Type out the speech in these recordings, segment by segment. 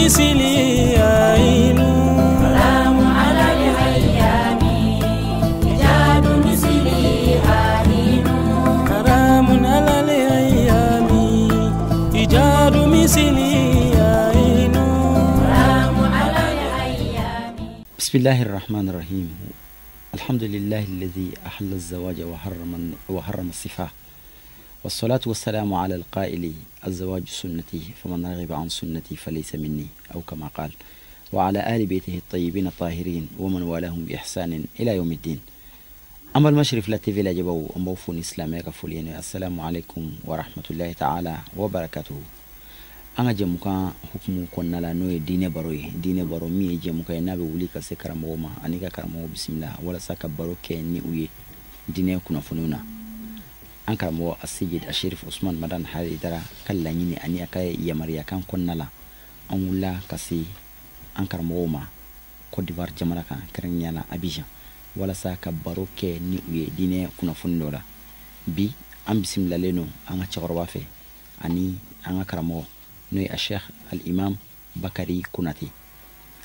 مثلي عين حرام على الأيام إيجاد مثلي عين حرام على الأيام إيجاد مثلي عين حرام على الأيام. بسم الله الرحمن الرحيم. الحمد لله الذي أحل الزواج وحرم الصفة، والصلاة والسلام على القائل الزواج سنتي فمن رغب عن سنتي فليس مني، أو كما قال، وعلى آل بيته الطيبين الطاهرين ومن والاهم بإحسان إلى يوم الدين. أما المشرف لا تيفي لا جبو أمبوفون إسلامي كفولين. السلام عليكم ورحمة الله تعالى وبركاته. An ka jɛmukan hukumu kɔnɔna la, n'o ye diinɛ baro ye, diinɛ baro min ye jɛmukan ye n'a bɛ wuli ka se karamɔgɔw ma ani ka karamɔgɔw bisimila walasa ka baro kɛ ni u ye diinɛ kunnafoniw na. An karamɔgɔ Asejid Asherif Usman Madan Haidara ka laɲini ani a ka yamaruyakan kɔnɔna la, an wulila ka se an karamɔgɔw ma Côte d'Ivoire jamana kan, kɛrɛnkɛrɛnnenya la Abidjan, walasa ka baro kɛ ni u ye diinɛ kunnafoni dɔ la. Bi an bisimilalen don an ka cɛkɔrɔba fɛ ani an ka karamɔgɔ, n'o ye a Sheikh Al-Imam Bakari Konate.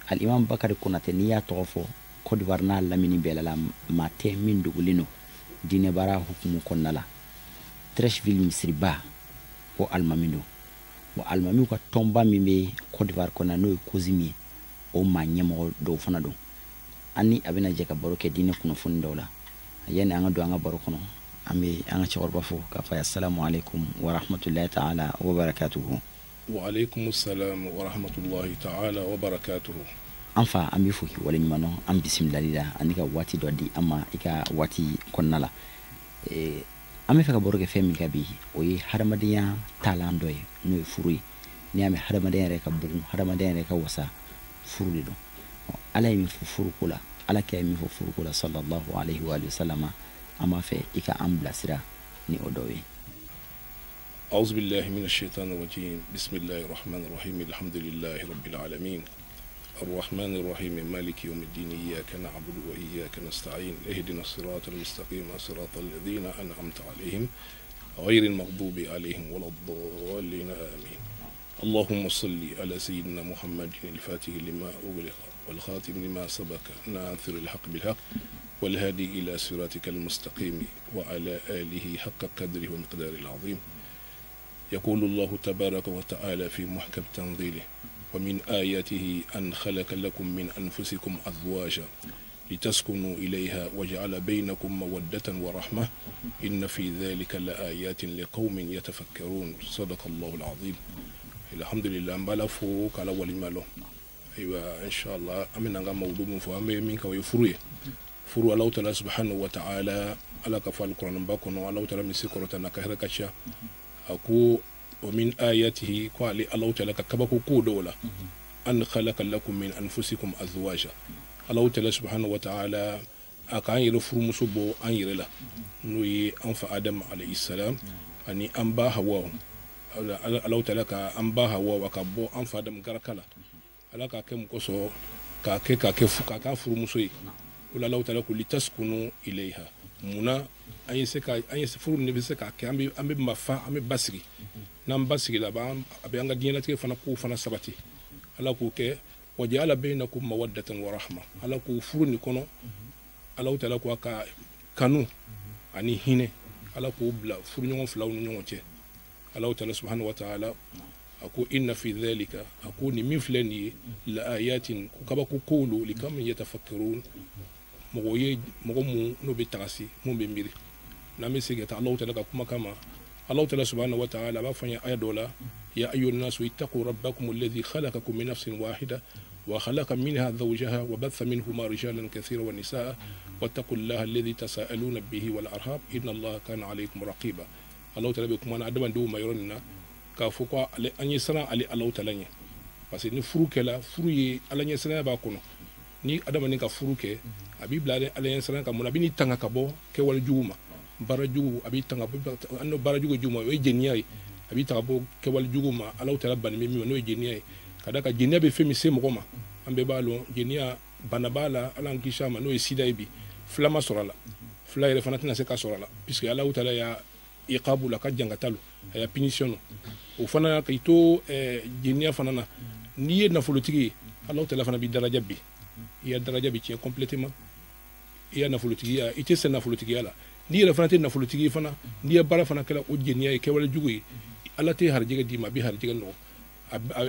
Al-Imam Bakari Konate, n'i y'a tɔgɔ fɔ Côte d'Ivoire n'a lamini bɛɛ la, maa tɛ min dogolen don diinɛ baara hukumu kɔnɔna la. Treichville misiriba, o alimami don wa alimamiw ka tɔnba min bɛ Côte d'Ivoire kɔnɔ, n'o ye COSIM ye, o maa ɲɛmɔgɔ dɔw fana don. An ni a bɛna jɛ ka baro kɛ diinɛ kunnafoni dɔw la. Yanni an ka don an ka baro kɔnɔ, an bɛ an ka cɛkɔrɔba fo k'a fɔ a ye assalamu alaikum wa rahmatulahi ta'ala wa barakatuhu. Wa alaikum salam wa rahmatullahi ta'ala wa barakatuhu. An fa, an b'i fo k'i waleɲuman dɔn an bisimilali la ani ka waati dɔ di an ma i ka waati kɔnɔna la. An bɛ fɛ ka baro kɛ fɛn min kan bi, o ye hadamadenya taalan dɔ ye, n'o ye furu ye. N'i y'a mɛn hadamadenya yɛrɛ ka bugun, hadamadenya yɛrɛ ka wasa, furu de don. Ala ye min fɔ furuko la, Ala kɛ ye min fɔ furuko la, sallallahu alaihi wa sallam, an b'a fɛ i ka an bilasira ni o dɔw ye. أعوذ بالله من الشيطان الرجيم. بسم الله الرحمن الرحيم. الحمد لله رب العالمين الرحمن الرحيم مالك يوم الدين إياك نعبد وإياك نستعين اهدنا الصراط المستقيم صراط الذين أنعمت عليهم غير المغضوب عليهم ولا الضالين آمين. اللهم صل على سيدنا محمد الفاتح لما أغلق والخاتم لما سبق ناصر الحق بالحق والهادي إلى صراطك المستقيم وعلى آله حق قدره ومقداره العظيم. يقول الله تبارك وتعالى في محكم تنزيله: ومن آياته أن خلق لكم من أنفسكم أزواجا لتسكنوا إليها وجعل بينكم مودة ورحمة إن في ذلك لآيات لقوم يتفكرون. صدق الله العظيم. الحمد لله. N b'Ala fo k'Ala waleɲuman dɔn. Ayiwa, inshallah an bɛna an ka mawudu min fɔ, an bɛ min kan, o ye furu ye. Furu, Alahu taala subhanahu wa ta'ala, Ala ka fɔ alikuranɛba kɔnɔ, Alahu taala min se kɔrɔta n'a ka hɛrɛ ka ca, a ko: wa min ayatihi, ko ale Alahu taala ka kabako ko dɔw la, an khalaqa lakum min anfusikum azwaja. Alahu taala subhanahu wa ta'ala a k'an yɛrɛ furumuso bɔ an yɛrɛ la, n'o ye an fa Adam alayhi salam ani an ba Hawa. Alahu taala ka an ba Hawa ka bɔ an fa Adam garaka la, Ala k'a kɛ mun kosɔn? K'a kɛ k'a k'a furumuso ye. O la, Alahu taala ko litaskunu ilayha. Munna an ye se ka an ye furu nin bɛ se k'a kɛ? An bɛ mafa, an bɛ basigi. N'an basigila, a bɛ an ka diɲɛlatigɛ fana kow fana sabati. Ala k'o kɛ waja'ala bainakum mawaddatan wa rahma. Ala k'o furu nin kɔnɔ, Alahu taala ko a ka kanu ani hinɛ, Ala k'o bila furuɲɔgɔn filaw ni ɲɔgɔn cɛ. Alahu taala subhanahu wa ta'ala a ko inna fi dhalika, a ko nin min filɛ nin ye, la ayatin, ko kabako kow lo, liqawmin yatafakkarun, mɔgɔ ye mɔgɔ mun n'o bɛ tagasi, mun bɛ miiri. N'an bɛ segin ka taa Alahu taala ka kumakan ma, Alahu taala subhanahu wa ta'ala a b'a fɔ an ye aya dɔ la: ya ayyuhan nasu ittaqu rabbakum alladhi khalaqakum min nafsin wahida wa khalaqa minha zawjaha wa batha minhuma rijalan kathira wa nisaa wattaqu allaha alladhi tasaaluna bihi wal arham inna allaha kana alaykum raqiba. Alahu taala bɛ kuma na adamadenw ma yɔrɔ nin na k'a fɔ ko ale an ye siran ale Alahu taala ɲɛ, parce que ni furu kɛla, furu ye Ala ɲɛsiranya b'a kɔnɔ. Ni adamaden ka furu kɛ, a b'i bila Ala ɲɛsiranya kan. Mun na? A bɛ n'i tanga ka bɔ kɛwale jugu ma, baara jugu. A b'i tanga, an n'o baara jugu ye jugu ma, o ye jɛniya ye. A b'i tanga bɔ kɛwale jugu ma, Alahu taala banni bɛ min ma, n'o ye jɛniya ye. Ka d'a kan jɛniya bɛ fɛn min se mɔgɔ ma, an bɛɛ b'a lɔn, jɛniya bana b'a la, Ala k'an kisi a ma, n'o ye sida ye. Bi fila ma sɔrɔ a la, fila yɛrɛ fana tɛna se ka sɔrɔ a la, puisque Alahu taala y'a iqabu la, ka jangata lo, a y'a punition no. O fana k'i to jɛniya fana na. N'i ye nafolotigi ye, Alahu Taala fana b'i daraja bi, i ya daraja bi tiɲɛ complètement. I ya nafolotigiya, i tɛ se nafolotigiya la. N'i yɛrɛ fana tɛ nafolotigi ye fana, n'i ye baara fana kɛla o jɛniya ye, kɛwale jugu ye, Ala tɛ harijɛgɛ d'i ma, a bɛ harijɛgɛ nɔgɔ.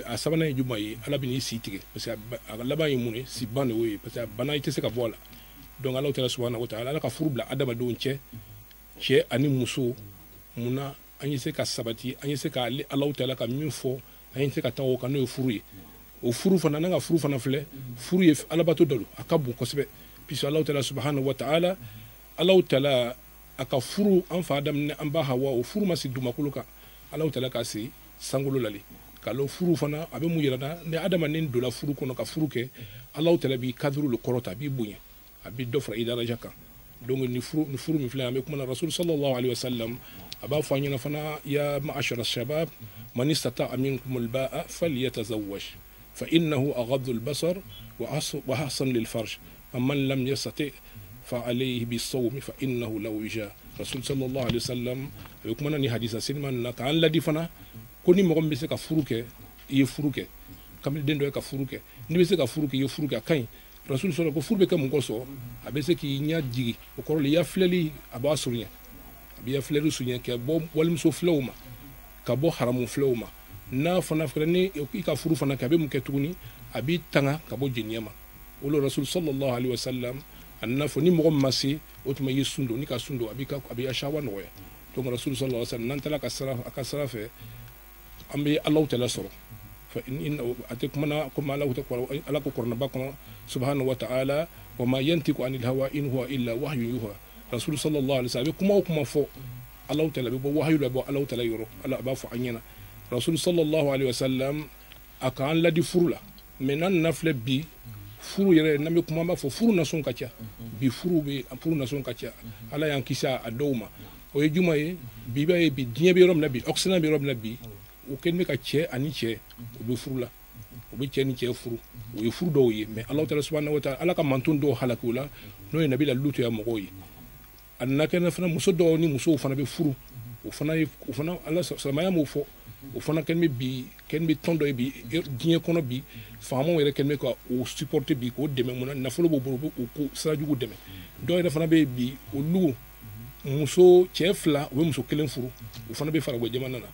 A sabanan ye jumɛn ye? Ala bɛ n'i si tigɛ, parce que a laban ye mun ye? Si ban de y'o ye, parce que a bana i tɛ se ka bɔ a la. Donc Alahu Taala subahana wa taala, Ala ka furu bila adamadenw cɛ, cɛ ani muso, mun na an ye se ka sabati, an ye se ka Alahu Taala ka min fɔ, an ye se ka taa o kan, n'o ye furu ye. O furu fana, n'an ka furu fana filɛ, furu ye alabato dɔ don, a ka bon kosɛbɛ, puisque Alahu Taala subahana wa taala, Alahu Taala a ka furu an fa Adamu ni an ba Hawa, o furu ma sigi dugumakolo kan, Alahu Taala k'a sigi sankolo la le. K'a lɔn furu fana a bɛ mun yira na? Ni adamaden donna furu kɔnɔ ka furu kɛ, Alahu Taala b'i kaduru le kɔrɔta, a b'i bonya, a b'i dɔ fara i daraja kan. Donc ni furu min filɛ, an bɛ kuma na Rasul sallallahu alaihi wasallam a b'a fɔ an ɲɛna fana, ya ma'ashara shabab man istata'a minkum al-ba'a falyatazawwaj fa innahu aghaddu al-basar wa ahsan lil-farj faman lam yastati' fa alayhi bis-sawm fa innahu lahu wija. Rasul sallallahu alaihi wasallam a bɛ kuma na ni hadisa senima na k'an ladi fana ko ni mɔgɔ min bɛ se ka furu kɛ, i ye furu kɛ. Kamalen dɔ ye ka furu kɛ, n'i bɛ se ka furu kɛ, i ye furu kɛ, a ka ɲi. Rasul sɔrɔ ko furu bɛ kɛ mun kosɔn? A bɛ se k'i ɲɛ jigi, o kɔrɔ la i ya filɛli a b'a surunya, a b'i ya filɛli surunya ka bɔ walimuso filɛw ma, ka bɔ haramu filɛw ma. N'a fana fɛnɛ ni i ka furu fana kɛ, a bɛ mun kɛ tuguni? A b'i tanga ka bɔ jeniya ma. O la Rasul sallallahu alaihi wasallam a nana fɔ ni mɔgɔ min ma se, o tuma i ye sun don, n'i ka sun don, a b'i ka, a b'i ya shawa nɔgɔya. Donc Rasul sallallahu alaihi wasallam, n'an taara a ka sira fɛ, an bɛ Alahu Taala sɔrɔ. Fa in a tɛ kuma na komi Alahu Taala, Ala ko kuranɛba kɔnɔ subhanahu wa ta'ala, wa ma yantiqu anil hawa in huwa illa wahyun yuha. Rasul sallallahu alaihi wasallam a bɛ kuma o kuma fɔ, Alahu Taala bɛ bɔ wahayu la, bɔ Alahu Taala yɔrɔ, Ala b'a fɔ an ɲɛna. Rasul sallallahu alaihi wasallam a k'an ladi furu la. Mais n'an nana filɛ bi, furu yɛrɛ n'an bɛ kuma, an b'a fɔ furu nasɔn ka ca bi, furu bɛ, furu nasɔn ka ca. Ala y'an kisi a dɔw ma. O ye jumɛn ye? Bi b'a ye bi diɲɛ bɛ yɔrɔ min na bi, Occident bɛ yɔrɔ min na bi, o kɛlen bɛ ka cɛ ani cɛ, u bɛ furu la, u bɛ cɛ ni cɛ furu, o ye furu dɔw ye. Mais Alahu Taala subahana wa taala, Ala ka manton dɔw halaki o la, n'o ye Nabila Lutu ya mɔgɔw ye. A nana kɛ fana muso dɔw ni musow fana bɛ furu, o fana ye, o fana Ala silamɛya m'o fɔ, o fana kɛlen bɛ bi, kɛlen bɛ tɔn dɔ ye bi diɲɛ kɔnɔ bi, faamaw yɛrɛ kɛlen bɛ ka o supporter bi, k'o dɛmɛ. Mun na? Nafolo b'o bolo, u bɛ o ko sira jugu dɛmɛ. Dɔw yɛrɛ fana bɛ yen bi, olu muso cɛ fila, u bɛ muso kelen furu, o fana bɛ faragwɛ jamana na.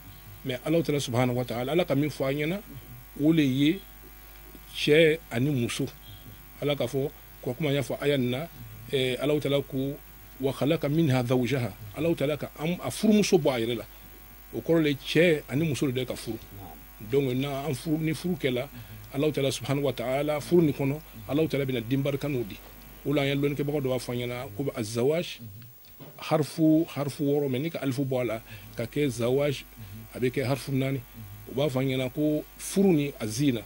Mais Alahu Taala subahana wa taala, Ala ka min fɔ an ɲɛna, o le ye cɛ ani muso. Ala k'a fɔ ko komi an y'a fɔ aya nin na, Alahu Taala ko wa khalaqa minha zawjaha, Alahu Taala ka a furumuso bɔ a yɛrɛ la. O kɔrɔ le cɛ ani muso de ka furu. Donc n'an furu, ni furu kɛla, Alahu Taala subahana wa taala furu nin kɔnɔ, Alahu Taala bɛna den barika n'o di. O la an ye lɔnnikɛbagaw dɔ b'a fɔ an ɲɛna ko azawaj harfu 6, mais ni ka alifu bɔ a la ka kɛ zawaj, a bɛ kɛ harfu 4. U b'a fɔ an ɲɛna ko furu ni azina,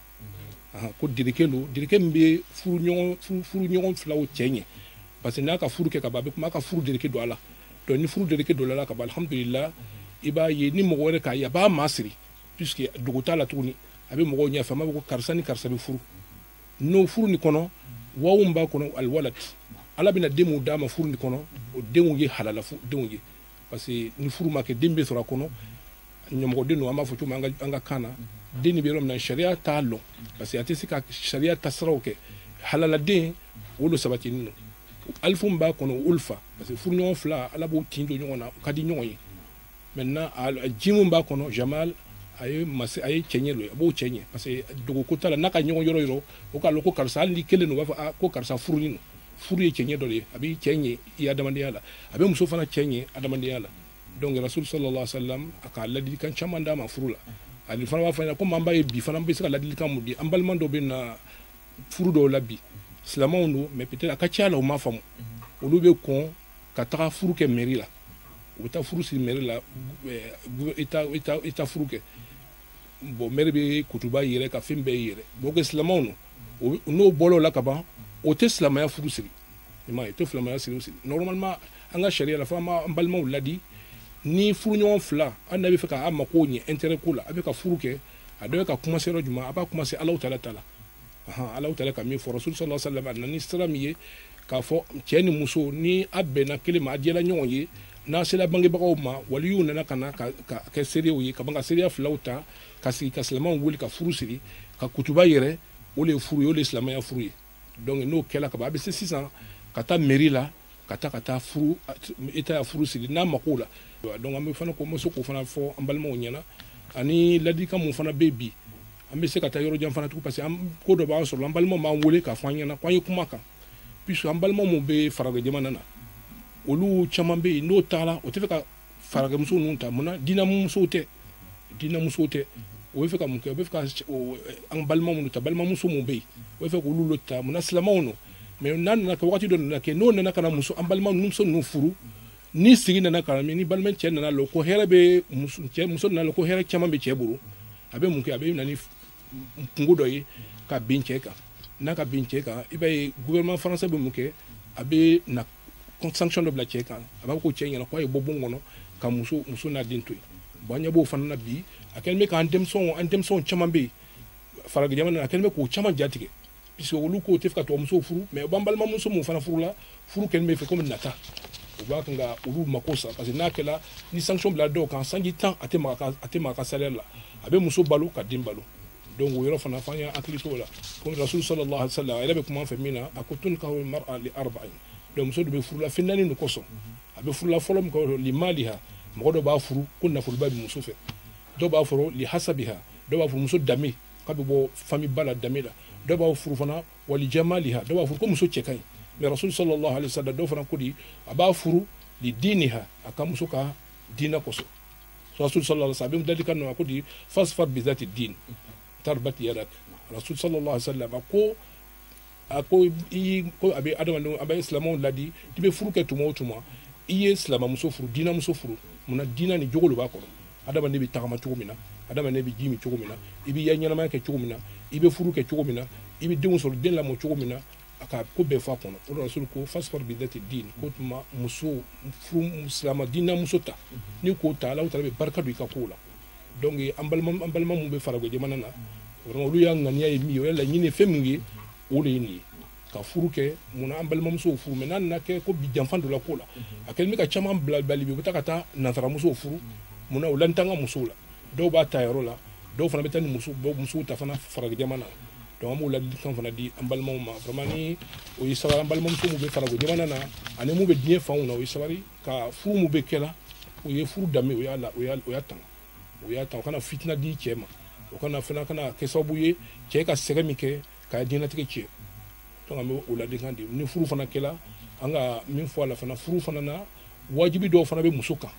ko dirike don, dirike min bɛ furu ɲɔgɔn filaw cɛ ɲɛ, parce que n'a ka furu kɛ ka ban, a bɛ kuma a ka furu dirike don a la. Donc ni furu dirike don a la ka ban, alhamdulillah, i b'a ye ni mɔgɔ wɛrɛ k'a ye, a b'a masiri, puisque dogo t'a la tuguni, a bɛ mɔgɔw ɲɛfɛ, a b'a fɔ ko karisa ni karisa bɛ furu. N'o furu nin kɔnɔ, wawu min b'a kɔnɔ, alwalad, Ala bɛna den mun d'a ma furu nin kɔnɔ, o denw ye halala denw ye, parce que ni furu ma kɛ, den bɛ sɔrɔ a kɔnɔ, ɲɛmɔgɔden don, an b'a fɔ cogo min an ka kan na, den nin bɛ yɔrɔ min na, sariya t'a lɔn, parce que a tɛ se ka sariya tasiraw kɛ. Halaladen o de sabatinen don. Alifu min b'a kɔnɔ, ulfa, parce que furuɲɔgɔn fila, Ala b'o tin don ɲɔgɔn na, o ka di ɲɔgɔn ye. Maintenant ji min b'a kɔnɔ, jamal, a ye cɛ ɲɛ don, a b'o cɛ ɲɛ, parce que dogoko t'a la, n'a ka ɲɔgɔn yɔrɔ yɔrɔ, o k'a lɔn ko karisa, hali ni kelen don, u b'a fɔ ko karisa furunin don. Furu ye cɛ ɲɛ dɔ de ye, a b'i cɛ ɲɛ i adamadenya la, a bɛ muso fana cɛ ɲɛ adamadenya la. Donc Rasul sallallahu alaihi wasallam a ka ladilikan caman d'a ma furu la. Ani fana b'a fɔ ɲɛna komi an b'a ye bi fana, an bɛ se ka ladilikan mun di an balima dɔw bɛ na furu dɔw la bi, silamɛw don, mais peut-être a ka ca la u m'a faamu, olu bɛ kɔn ka taga furu kɛ mairie la, u bɛ taa furu siri mairie la, i ta furu kɛ. Bon, maire bɛ kutuba yɛrɛ ka fɛn bɛɛ yɛrɛ. Bon, que silamɛw don, n'o bɔra o la ka ban, o tɛ silamɛya furu siri, i m'a ye, o tɛ silamɛya siri. Normalement an ka sariya la, fo an b'an balimaw ladi, ni furuɲɔgɔn fila, hali n'a bɛ fɛ k'a mako ɲɛ intérêt ko la, a bɛ ka furu kɛ, a dɔ bɛ ka commencer yɔrɔ jumɛn, a b'a commencer Alahu Taala ta la. Alahu Taala ka min fɔ Rasul sallallahu alaihi wasallam, a nana ni sira min ye k'a fɔ cɛ ni muso, ni a bɛnna kelen ma, a diyala ɲɔgɔn ye, N'a sera bangebagaw ma, waliyuw nana ka na ka kɛ seerew ye, ka ban ka seereya filaw ta, ka sigi ka silamɛw wele ka furu siri, ka kutuba yɛrɛ, o de ye furu ye, o de ye silamɛya furu ye. Donc n'o kɛla ka ban, a bɛ se sisan ka taa mairie la, ka taa furu, État ya furu siri n'a mako la. Donc an bɛ fana ko n bɛ se k'o fana fɔ an balimaw ɲɛna. Ani ladilikan mun fana bɛ bi, an bɛ se ka taa yɔrɔ jan fana tugun, parce que an ko dɔ b'an sɔrɔ, an balimaw b'an wele k'a fɔ an ɲɛna ko an ye kuma kan, puisque an balimaw mun bɛ farajɛ jamana na, olu caman bɛ yen n'o taara, o tɛ fɛ ka farajɛmuso ninnu ta. Munna? Diinɛmusow tɛ, diinɛmusow tɛ. O bɛ fɛ ka mun kɛ? O bɛ fɛ ka an balima minnu ta, balimamuso mun bɛ yen, o bɛ fɛ k'olu ta. Munna? Silamɛw don. Mais n'a nana kɛ waati dɔ nana kɛ, n'o nana ka na muso, an balimamuso ninnu furu, ni sigi nana ka na, ni balima cɛ nana lɔ ko hɛrɛ bɛ muso, cɛ muso nana lɔ ko hɛrɛ caman bɛ cɛ bolo, a bɛ mun kɛ? A bɛ na ni kungo dɔ ye ka bin cɛ kan. N'a ka bin cɛ kan, i b'a ye gouvernement français bɛ mun kɛ? A bɛ na sanction dɔ bila cɛ kan. A b'a fɔ ko cɛ ɲɛna k'a ye bɔ bon kɔnɔ ka muso n'a den to yen. Bon, an ɲɛ b'o fana na bi. A kɛlen bɛ k'an denmisɛnw caman bɛ yen farajɛ jamana na, a kɛlen bɛ k'o caman jatigɛ, puisque olu k'o tɛ fɛ ka tubabumuso furu. Mais u b'an balimamuso mun fana furu la, furu kɛlen bɛ fɛ komi nata, u b'a kan ka olu mako sa, parce que n'a kɛla ni sanction bila dɔw kan, sanji 10 a tɛ maga ka salaire la, a bɛ muso balo ka den balo. Donc o yɔrɔ fana f'an y'an hakili t'o la. Komi Rasul sallallahu alaihi wa sallam a yɛrɛ bɛ kuma an fɛ min na, a ko tunkahu mar'a li arba'in. Donc muso dɔ bɛ furu la fɛn naani de kosɔn. A bɛ furu la fɔlɔ min kɔsɔn, li maliha, mɔgɔ dɔ b'a furu ko nafoloba bɛ muso fɛ. Dɔw b'a furu li hasabiha, dɔw b'a furu muso danbe, k'a bɛ bɔ famille ba la, danbe la. Dɔw b'a furu fana wali jamaliha, dɔw b'a furu ko muso cɛ ka ɲi. Mais Rasul sallallahu alaihi wa sallam dɔw fana ko di, a b'a furu li diniha, a ka muso ka diinɛ kosɔn. Rasul sallallahu alaihi wa sallam a bɛ dalikan nɔ, a ko di fasfar bizati din tarbat yadak. Rasul sallallahu alaihi wa sallam a ko i ko a bɛ adamadenw, a bɛ silamɛw ladi, i bɛ furu kɛ tuma o tuma, i ye silamɛmuso furu, diinɛmuso furu. Munna? Diinɛ ni jogo de b'a kɔnɔ. Adamaden bɛ tagama cogo min na, adamaden bɛ ji min cogo min na, i b'i ya ɲɛnamaya kɛ cogo min na, i bɛ furu kɛ cogo min na, i bɛ denw sɔrɔ, den lamɔ cogo min na, a ka ko bɛɛ fɔ a kɔnɔ. O de Rasul ko fasfar bidati din, ko tuma muso furu, silamɛ diinɛmuso ta, n'i k'o ta, Alahu taala bɛ barika don i ka kow la. Donc an balima mun bɛ farajɛ jamana na, vraiment olu y'a ŋaniya ye min ye, o ye laɲini ye fɛn min ye, o de ye nin ye, ka furu kɛ. Munna an balimamusow furu? Mais n'a nana kɛ ko bi janfa dɔ la ko la, a kɛlen bɛ ka caman bila bali bi, u bɛ taa ka taa nansaramusow furu. Munna? U lan t'an ka musow la. Dɔw b'a ta yɔrɔ la, dɔw fana bɛ taa ni musow ta fana farajɛ jamana na. Donc an b'o ladilikan fana di an balimaw ma, vraiment ni o ye sabali. An balimamuso mun bɛ farajɛ jamana na ani mun bɛ diɲɛ fanw na, o ye sabali ka furu mun bɛ kɛ la, o ye furu danbe, o y'a tanga, o y'a ta. O kana fitina di cɛ ma, o kana fana kana kɛ sababu ye cɛ ka sɛgɛn min kɛ ka diɲɛlatigɛ tiɲɛ. Donc an bɛ o ladilikan di. Ni furu fana kɛla, an ka min fɔ a la fana, furu fana na wajibi dɔw fana bɛ muso kan,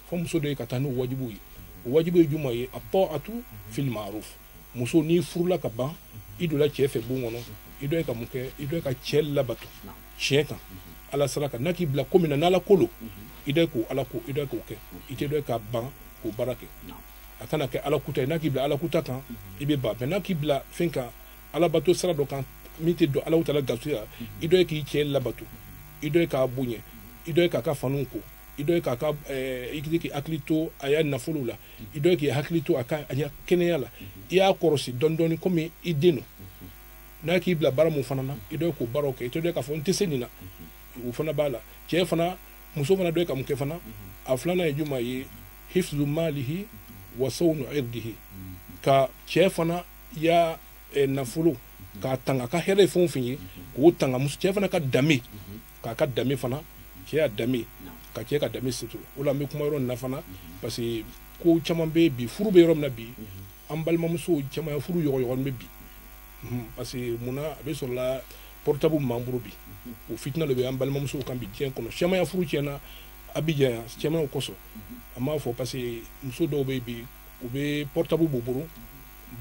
fo muso dɔ ye ka taa n'o wajibiw ye. O wajibi ye jumɛn ye? At-ta'atu fil ma'ruf. Muso n'i furula ka ban, i donna cɛ fɛ bon kɔnɔ, i dɔ ye ka mun kɛ? I dɔ ye ka cɛ labato tiɲɛ kan, Ala sira kan. N'a k'i bila ko min na, n'Ala ko don, i dɔ ye k'o Ala ko, i dɔ ye k'o kɛ. I tɛ dɔ ye ka ban k'o baara kɛ. A kana kɛ Ala kuta ye. N'a k'i bila Ala kuta kan, i bɛ ban. Mais n'a k'i bila fɛn kan, Alabato sira dɔ kan min tɛ don Alahu taala garisigɛ la, i dɔ ye k'i cɛ labato, i dɔ ye k'a bonya, i dɔ ye k'a ka faniw ko, i dɔ ye k'a ka i k'i hakili to a ya nafolo la, i dɔ ye k'i hakili to a ka kɛnɛya la, i y'a kɔrɔsi dɔɔni dɔɔni komi i den don. N'a k'i bila baara mun fana na, i dɔ ye k'o baaraw kɛ. I tɛ dɔ ye k'a fɔ n tɛ se nin na, o fana b'a la. Cɛ fana, muso fana dɔ ye ka mun kɛ fana? A filanan ye jumɛn ye? Hifzu malihi wa sawnu irdihi. Ka cɛ fana ya nafolo k'a tanga, ka hɛrɛ ye fɛn o fɛn ye k'o tanga. Muso cɛ fana ka danbe, k'a ka danbe fana, cɛ y'a danbe, ka cɛ ka danbe sutura. O la an bɛ kuma yɔrɔ nin na fana, parce que ko caman bɛ bi, furu bɛ yɔrɔ min na bi, an balimamusow caman ya furu yɔgɔyɔgɔnin bɛ bi. Parce que munna? A bɛ sɔrɔ la portable m'an bolo bi, o fitina de bɛ an balimamusow kan bi diɲɛ kɔnɔ. Caman ya furu tiɲɛna Abidjan yan, caman o kosɔn. An b'a fɔ parce que muso dɔw bɛ bi, u bɛ portable b'u bolo.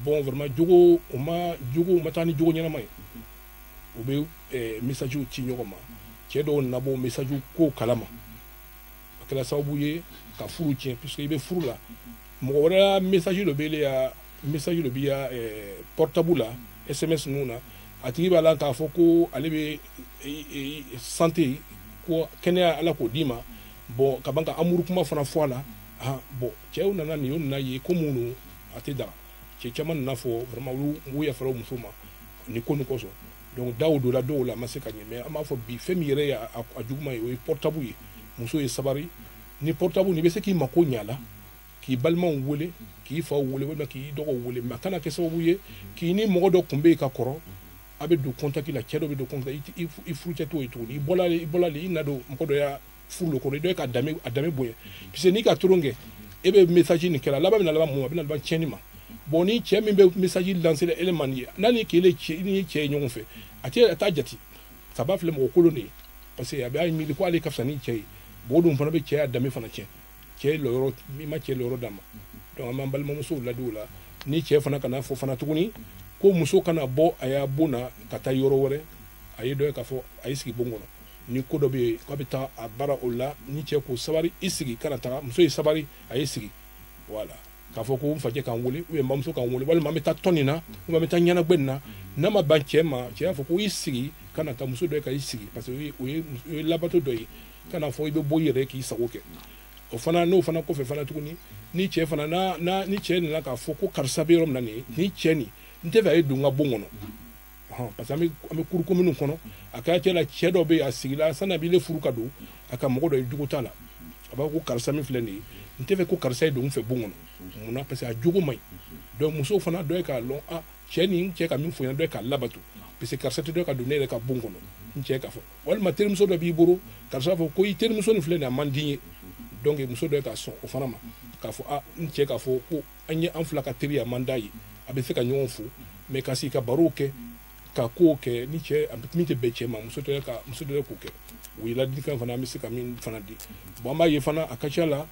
Bon, vraiment jogo o ma taa ni jogo ɲɛnama ye. U bɛ message ci ɲɔgɔn ma, cɛ dɔw nabɔ message ko kalama, a kɛra sababu ye ka furu tiɲɛ. Puisque i bɛ furu la, mɔgɔ wɛrɛ ya message dɔ bɛ ya, message dɔ bɛ ya portable la, SMS ninnu na, a tigi b'a la k'a fɔ ko ale bɛ santé, ko kɛnɛya Ala k'o d'i ma. Bon, ka ban ka amour kuma fana fɔ a la. Bon, cɛw nana nin, o nana ye ko mun don, a tɛ daga. Cɛ caman nana fɔ vraiment olu yafara muso ma nin ko nin kosɔn. Donc daw donna dɔw la, a ma se ka ɲɛ. Mais an b'a fɔ bi, fɛn min yɛrɛ ye a juguman ye, o ye portable ye. Muso ye sabari, Ni portable ni bɛ se k'i mako ɲa la, k'i balimaw wele, k'i faw wele, walima k'i dɔgɔw wele, mais a kana kɛ sababu ye k'i ni mɔgɔ dɔ kun bɛ yen ka kɔrɔ, a bɛ don contact la, cɛ dɔ bɛ don contact, i furucɛ t'o ye tuguni, i bɔla i na don mɔgɔ dɔ y'a furu le kɔnɔ, i dɔ ye k'a danbe bonya, puisque n'i ka tolon kɛ, e bɛ message nin kɛla, laban bɛ na laban mun ma, a bɛ na laban tiɲɛni ma. Bon, ni cɛ min bɛ message lancer la, ele man di ye, n'a ni k'ele cɛ ni cɛ ye ɲɔgɔn fɛ, a t'a jate, saba filɛ mɔgɔ kolon de ye, parce que a b'a miiri ko ale ka fisa ni cɛ ye. Bon, o dun fana bɛ cɛ y'a danbe fana tiɲɛ, cɛ lɔyɔrɔ, i ma cɛ lɔyɔrɔ d'a ma. Donc an b'an balimamusow ladi o la, ni cɛ fana kana fɔ fana tuguni ko muso kana bɔ a y'a bon na ka taa yɔrɔ wɛrɛ, a ye dɔ ye k'a fɔ a y'i sigi bon kɔnɔ, ni ko dɔ bɛ yen k'a bɛ taa a baara o la, ni cɛ ko sabari i sigi kana taga, muso ye sabari a y'i sigi, voilà. K'a fɔ ko n facɛ k'an wele, ou bien n bamuso k'an wele, walima an bɛ taa tɔn nin na, ou bien an bɛ taa ɲɛnagwɛ nin na, n'a ma ban cɛ ma, cɛ y'a fɔ ko i sigi kana taa, muso dɔ ye ka i sigi, parce que o ye labato dɔ ye, kana fɔ i bɛ bɔ i yɛrɛ k'i sago kɛ. O fana n'o fana kɔfɛ fana tuguni, ni cɛ fana n'a ni cɛ nana k'a fɔ ko karisa bɛ yɔrɔ min na nin ye, ni cɛ nin n tɛ fɛ a ye don n ka bon kɔnɔ, parce que an bɛ kuruko minnu kɔnɔ, a kɛra cɛ la, cɛ dɔ bɛ yen a sigila sanni a b'i furu ka don, a ka mɔgɔ dɔ ye jogo t'a la, a b'a fɔ ko karisa min filɛ nin ye, n tɛ fɛ ko karisa ye don n fɛ bon kɔnɔ, munna? Parce que a jogo man ɲi. Donc musow fana dɔ ye k'a lɔn, a cɛ nin cɛ ka min fɔ ɲɛna, dɔ ye k'a labato, parce que karisa tɛ dɔ ka don ne yɛrɛ ka bon kɔnɔ, n cɛ k'a fɔ, walima terimuso dɔ b'i bolo, karisa b'a fɔ ko i terimuso nin filɛ nin ye, a man di n ye. Donc muso dɔ ye k'a sɔn o fana ma, k'a fɔ a n cɛ k'a fɔ ko an ye an fila ka teri, a man d'a ye, a bɛ se ka ɲɔgɔn fo, mais ka sigi ka barow kɛ, ka kow kɛ ni cɛ min tɛ bɛn cɛ ma, muso tɛ ka muso dɔ k'o kɛ. O ye ladilikan fana an bɛ se ka min fana di. Bon, an b'a ye fana a ka ca la,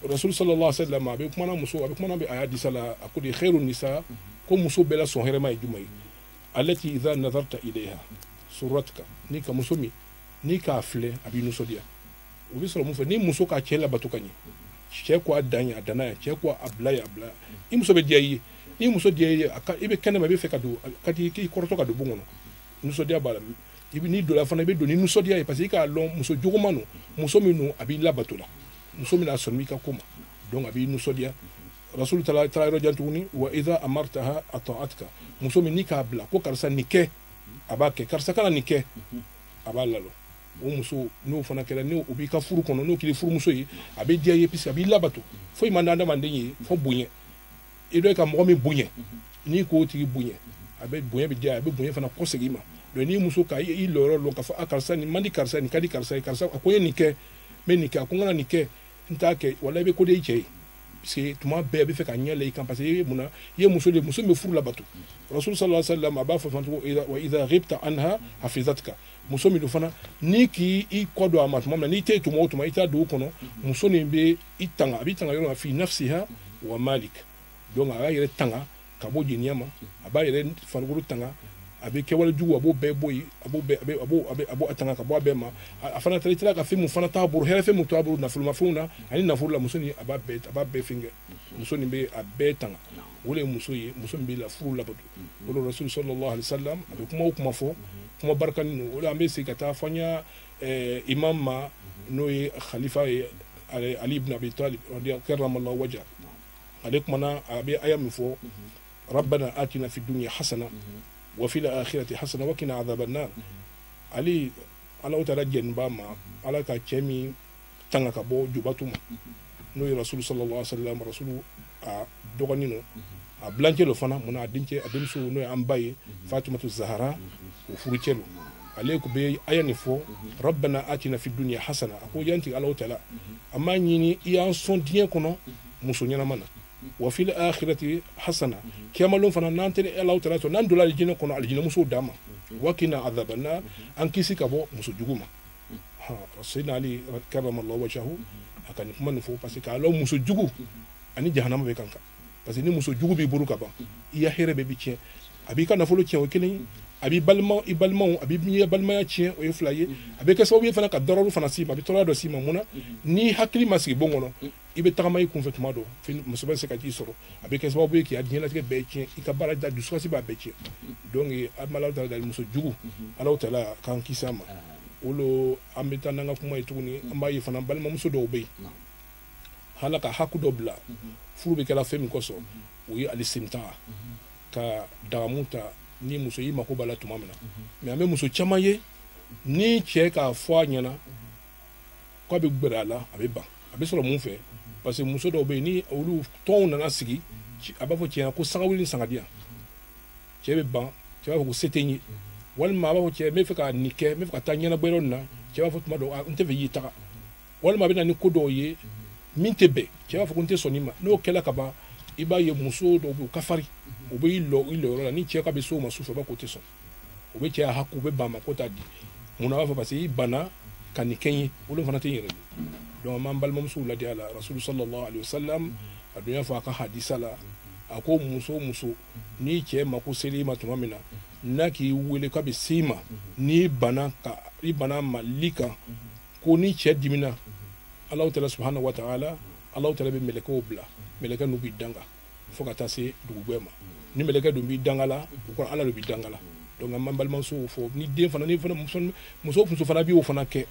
Rasul sallallahu alaihi wasallam a bɛ kumana muso, a bɛ kumana a y'a disa la, a ko de khairu nisa, ko muso bɛɛ la sɔn hɛrɛma ye jumɛn ye? Allati idha nazarta ilayha suratka, ni ka muso min n'i k'a filɛ a b'i nisɔndiya. O bɛ sɔrɔ mun fɛ? Ni muso ka cɛ labato ka ɲɛ, cɛ ko a dan ye a danna yan, cɛ ko a bila ye a bila, i muso bɛ diya i ye, ni muso diya i ye, i bɛ kɛnɛma, i bɛ fɛ ka don, ka di k'i kɔrɔtɔ ka don bon kɔnɔ, nisɔndiya b'a la. I bɛ n'i donna fana, i bɛ don ni nisɔndiya ye, parce que i k'a lɔn muso juguman don, muso min don a b'i labato la, muso min a sɔnni b'i ka ko ma, donc a b'i nisɔndiya. Rasul taara yɔrɔ jan tuguni, wa idha amartaha ata'atka, muso min n'i k'a bila ko karisa nin kɛ, a b'a kɛ, karisa kana nin kɛ, a b'a lalɔ. O muso n'o fana kɛra, n'o b'i ka furu kɔnɔ, n'o kɛra furumuso ye, a bɛ diya i ye, puisque a b'i labato. Foyi man di adamaden ye fo bonya, i dɔ ka mɔgɔ min bonya, n'i k'o tigi bonya, a bɛ bonya bɛ diya, a bɛ bonya fana kɔsegin i ma. Donc n'i muso ka i lɔyɔrɔ lɔn k'a fɔ a karisa nin man di karisa, nin ka di karisa ye, karisa a ko n ye nin kɛ, n bɛ nin kɛ, a ko n kana nin kɛ, n t'a kɛ, wala i bɛ ko de i cɛ ye, parce que tuma bɛɛ a bɛ fɛ ka ɲɛ la i kan, parce que i ye mun na, i ye muso de, muso min bɛ furu labato. Rasul sallallahu alaihi wasallam a b'a fɔ fana tugun, wa idha ghibta anha hafizatka, muso min don fana n'i k'i i kɔ don a ma tuma min na, n'i tɛ yen tuma o tuma, i t'a dugu kɔnɔ, muso nin bɛ i tanga, a b'i tanga yɔrɔ la, fi nafsiha wa malik, donc a b'a yɛrɛ tanga ka bɔ jeniya ma, a b'a yɛrɛ farikolo tanga, a bɛ kɛwale jugu a b'o bɛɛ bɔ yen, a b'o bɛɛ a b'o tanga ka bɔ a bɛɛ ma. A fana taara i tila ka fɛn mun fana t'a bolo, hɛrɛ fɛn mun t'a bolo, nafolomafɛnw na ani nafolo la, muso nin a b'a bɛɛ fɛn kɛ, muso nin bɛ a bɛɛ tanga. O de ye muso ye, muso min b'i la furu labato. O de Rasul sallallahu alaihi wasallam a bɛ kuma o kuma fɔ, kuma barikani ninnu, o de an bɛ segin ka taa fɔ an y'a imam ma, n'o ye khalifa ye Ali ibn Abi Talib karramallahu wajha, ale kumana a bɛ aya min fɔ, rabbana atina fi dunya hasana wa fil akhirati hasana wa qina adhaban nar. Ali Ala taala jɛnba ma, Ala ka cɛ min tanga ka bɔ jubatu ma, n'o ye Rasul sallallahu alaihi wasallam, Rasul a dɔgɔnin no, a bilancɛ lo fana, mun na a dencɛ a denmuso n'o ye an ba ye Fatumatu Zahara, o furucɛ lo, ale ko bɛ aya nin fɔ, rabbana atina fi dunya hasana, a ko yanti Ala taala an b'a ɲini i y'an sɔn diɲɛ kɔnɔ muso ɲɛnama na, wa fil akhirati hasana, kiyama fana n'an tɛ Ala taala sɔn, n'an donna alijinɛ kɔnɔ, alijinɛ musow d'a ma, wa qina adhaban nar, an kisi ka bɔ muso jugu ma. Sayyidina Ali karramallahu wajhahu a ka nin kuma nin fɔ, parce que k'a lɔn muso jugu ani jahanama bɛ kan kan, parce que ni muso jugu b'i bolo ka ban, i ya hɛrɛ bɛɛ bɛ tiɲɛ, a b'i ka nafolo tiɲɛ, o kelen ye, a b'i balima i balimaw, a b'i balimaya tiɲɛ, o ye fila ye, a bɛ kɛ sababu ye fana ka dɔrɔgu fana s'i ma, a bɛ tɔɔrɔya dɔ s'i ma. Mun na? Ni hakili ma sigi bon kɔnɔ, i bɛ tagama i kunfɛ tuma dɔ, muso bɛ se ka t'i sɔrɔ, a bɛ kɛ sababu ye k'i ka diɲɛlatigɛ bɛɛ tiɲɛ, i ka baara da dusukasi b'a bɛɛ tiɲɛ. Donc an bɛ Ala taala muso jugu, Ala taala k'an kisi a ma. O lo an bɛ taa n'an ka kuma ye tuguni, an b'a ye fana balimamuso dɔw bɛ yen, hala ka haku dɔ bila furu bɛ kɛla fɛn min kosɔn, o ye alisimta ka dagamu ta ni muso y'i mako b'a la tuma min na. Mais an bɛ muso caman ye, ni cɛ k'a fɔ a ɲɛna k'a bɛ gbɛrɛ a la, a bɛ ban, A bɛ sɔrɔ mun fɛ? Parce que muso dɔw bɛ yen, ni olu tɔnw nana sigi, a b'a fɔ cɛ ko sanga wuli ni sanga di yan, cɛ bɛ ban, cɛ b'a fɔ ko se tɛ n ye, walima a b'a fɔ cɛ n bɛ fɛ ka nin kɛ, n bɛ fɛ ka taa ɲɛnabɔ yɔrɔ nin na, cɛ b'a fɔ tuma dɔw n tɛ fɛ i y'i taga, walima a bɛ na ni ko dɔw ye min tɛ bɛn, cɛ b'a fɔ ko n tɛ sɔn nin ma. N'o kɛla ka ban, i b'a ye muso dɔw bɛ yen, u ka farin, u bɛ i lɔ i lɔyɔrɔ la, ni cɛ ka bɛ s'o ma sufɛ, u b'a k'o tɛ sɔn, u bɛ cɛ hakɛ, u bɛ ban ma ko t'a di. Munna? A b'a fɔ parce que i banna ka nin kɛ n ye, olu fana tɛ n yɛrɛ ye. Donc an b'an balimamusow ladi a la. Rasulu sallallahu alaihi wasallam a dun y'a fɔ a ka hadisa la, a ko muso muso n'i cɛ mako ser'i ma tuma min na, n'a k'i wele k'a bɛ s'i ma, n'i banna ka i banna ma li kan, ko ni cɛ dimina, Alahu taala subahana wa taala, Alahu taala bɛ mɛlɛkɛw bila, mɛlɛkɛ n'u b'i danga fo ka taa se dugujɛ ma. Ni mɛlɛkɛ dun b'i danga la, o kɔrɔ Ala de b'i danga la. Donc an b'an balimamusow fɔ, ni den fana, ni fana muso muso fana b'o fana kɛ,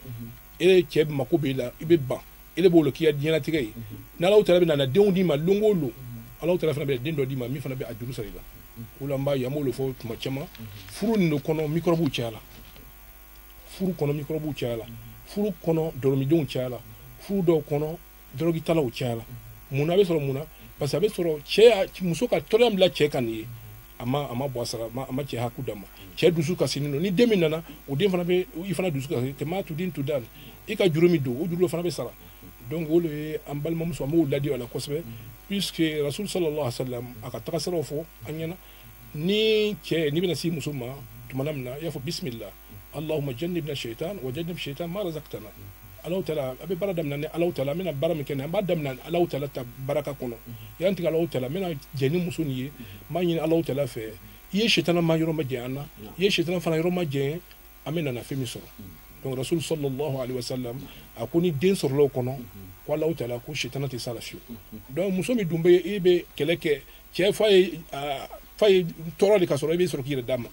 e cɛ mako b'e la, i bɛ ban, e de b'o la k'i ka diɲɛlatigɛ ye. N'Alahu taala bɛ na denw d'i ma lon o lon, Alahu taala fana bɛ den dɔ d'i ma min fana bɛ a juru sara i la. O la an b'a ye, an b'o de fɔ tuma caman, furu nin de kɔnɔ microbe cayala, furu kɔnɔ microbe cayala, furu kɔnɔ dɔlɔmidenw cayala, furu dɔw kɔnɔ dɔrɔgutalaw cayala. Mun na a bɛ sɔrɔ mun na? Parce que a bɛ sɔrɔ cɛ muso ka tɔɔrɔya bila cɛ kan nin ye, a ma bɔ a sara, a ma cɛ hakɛ d'a ma, cɛ dusu kasinen don. Ni den min nana, o den fana bɛ i fana dusu kasi, kɛmɛ tu den tu dan, i ka juru min don, o juru fana bɛ sara. Donc o de ye an balimamuso, an b'o ladi a la kosɛbɛ, puisque Rasul sallallahu alaihi wa sallam a ka tagasiraw fɔ an ɲɛna. Ni cɛ n'i bɛna s'i muso ma tuma min na, i y'a fɔ bisimila, Allahumma jannibna shaitan wa jannib shaitan ma razaqtana. Alahu taala, a bɛ baara daminɛ ni Alahu taala, an bɛna baara min kɛ nin, an b'a daminɛ Alahu taala ta baraka kɔnɔ. Yan tigɛ Alahu taala, n bɛna jɛ ni muso nin ye, n b'a ɲini Alahu taala fɛ, i ye shetana ma yɔrɔ ma jɛ an na, i ye shetana fana yɔrɔ ma jɛ, an bɛ nana fɛn min sɔrɔ. Donc Rasul sallallahu alaihi wasallam a ko ni den sɔrɔla o kɔnɔ, ko Alahu taala ko shetana tɛ s'a la fiyewu. Donc muso min dun bɛ e bɛ kɛlɛ kɛ cɛ fa ye tɔɔrɔ de ka sɔrɔ, i bɛ sɔrɔ k'i yɛrɛ d'a ma.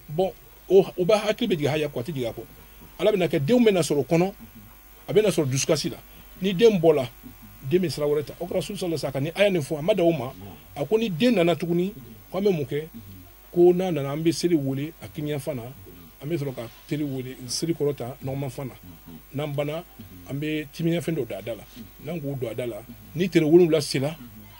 Bon o b'a hakili bɛ jigin haya kɔ, a tɛ jigin a kɔ. Ala bɛna kɛ denw bɛna sɔrɔ o kɔnɔ, a bɛna sɔrɔ dusukasi la. Ni den bɔla, den bɛ sira wɛrɛ ta. O kɛra Rasul sallallahu alaihi wasallam ka ni aya nin fɔ, a ma dan o ma, a ko ni den nana tuguni, ko an bɛ mun kɛ? Ko n'a nana, an bɛ seli wele a kiniyanfan na, an bɛ sɔrɔ ka teri wele seli kɔrɔ ta nɔgɔmanfan na. N'an banna, an bɛ timiɲɛfɛn dɔ don a da la. N'an k'o don a da la, ni tere 7 sera,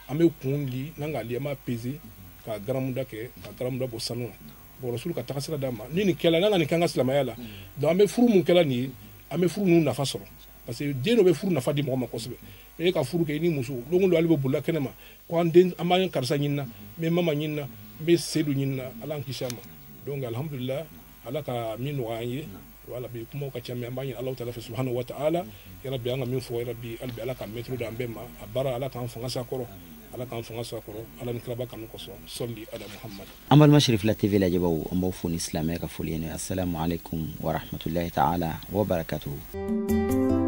an bɛ kun li, n'an k'a li, an b'a peze ka garamuda kɛ, ka garamuda bɔ sanu na. Bon Rasul ka tagasira d'a ma. Ni nin kɛla, n'an ka nin kɛ an ka silamɛya la, donc an bɛ furu mun kɛla nin ye, an bɛ furu ninnu nafa sɔrɔ. Parce que den dɔ bɛ furu nafa di mɔgɔ ma kosɛbɛ. E ka furu kɛ i ni muso, don o don ale bɛ bolila kɛnɛ ma ko an den, an b'an karisa ɲini na, n bɛ mama ɲini na, n bɛ Sedu ɲini na, Ala k'an kisi a ma. Donc alhamdulillah, Ala ka min nɔgɔya an ye. Wala bi kumaw ka ca, mais an b'a ɲini Alahu taala fɛ subahanahu wa taala, yarabi an ka min fɔ, yarabi hali bi Ala ka mɛtiri d'an bɛɛ ma. A baara Ala k'an fanga s'a kɔrɔ, Ala k'an fanga s'a kɔrɔ, Ala ni kiraba kanu kosɔn, sɔli ala Muhammad. An balima Cherifila TV lajɛbaw, an b'aw fo ni silamɛya ka foli ye. Assalamu alaikum wa rahmatullahi ta'ala wa barakatuhu.